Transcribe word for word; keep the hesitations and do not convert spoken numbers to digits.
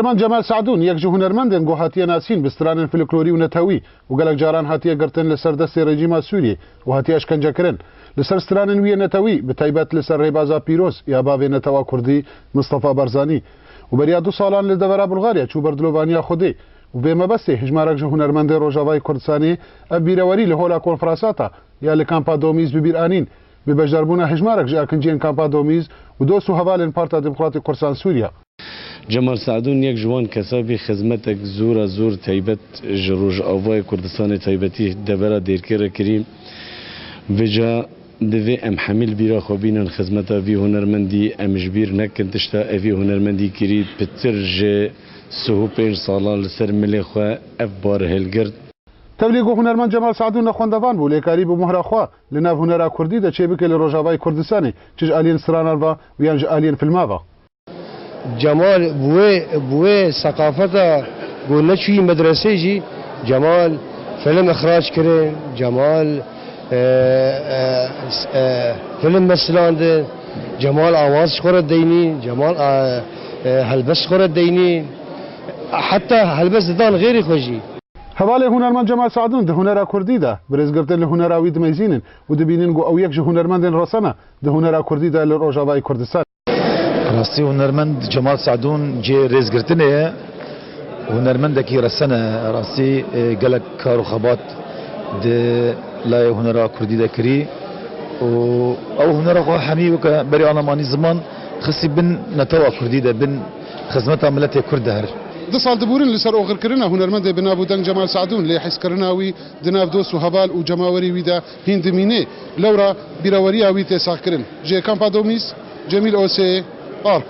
Hunermend Cemal Sadûn yek ji hunermendên ku hatiye nasîn bi stranên folklorî û netewî û gelek caran hatiye girtin li ser destê rejîma Sûriyê û hatiye îşkencekirin. Li ser stranên wî yê netewî, bi taybet li ser rêbaza pîroz ya bavê netewa kurdî Mistefa Barzanî û beriya du salan li devera Bulgarya çû ber dilovaniya Xwedê û vê mebestê hejmarek ji hunermendên Rojavayê Kurdistanê ev bîrewerî li Hola Konferansata ya li Kampa Domîz bi bîr anîn, bi beşdarbûna hejmarek ji akinciyên Kampa Domîz û dost û hevalên Parta Demokratîk Kurdistan Sûriya. Cemal Sadûn yek ji wan kesa bî xizmetek zora zor taybet ji Rojavayê Kurdistanê taybetî devera Dêrkê re kirî. Vêca divê em hemî li bîra xwe bînin xizmeta vî hunermendî, em ji bîr nekin tişta evî hunermendî kirî, pitir ji sih û pênc salan li ser milê xwe ev bar hilgirt. Tevlî ku hunermend Cemal Sadûn ne xwendevan bû, lê karî bi mohra xwe li nav hunera kurdî de çêbike li Rojavayê Kurdistanê, çi ji aliyên stranan ve û yan ji aliyên filma ve. Cemal bi wê, bi wê seqafeta ku neçûyî medresê jî, Cemal film îxrac kirin, Cemal, e, e, s-, e, film mesilandin, Cemal awaz ji xwe re deynî, Cemal, e, e, helbest ji xwe re deynî, heta helbest didan xêrê xwe jî. Hevalê hunermend Cemal Sadûn di hunera kurdî de bi rêzgirtin li hunera wî dimeyzînin û dibînin ku ew yek ji hunermendên resene di hunera kurdî de li Rojavayê Kurdistan. Rastî hunermend Cemal Sadûn cihê rêzgirtinê ye. Hunermendekî resene, rastî, e, gelek kar û xebat di layê hunera kurdî de kirî û ew hunera xwe hemî weke berê ana manî ziman xistî bin netewa kurdî de, bin xizmeta miletê kurd de her. Du sal dibûrin li ser oxirkirina hunermendê bi nav û deng Cemal Sadûn, lê hezkirina wî di nav dost û heval û cemawerê wî de hîn dimîne. Lewra bîreweriya wî tê saxkirin. Ji Kampa Domîz, Cemîl Osê, Ark.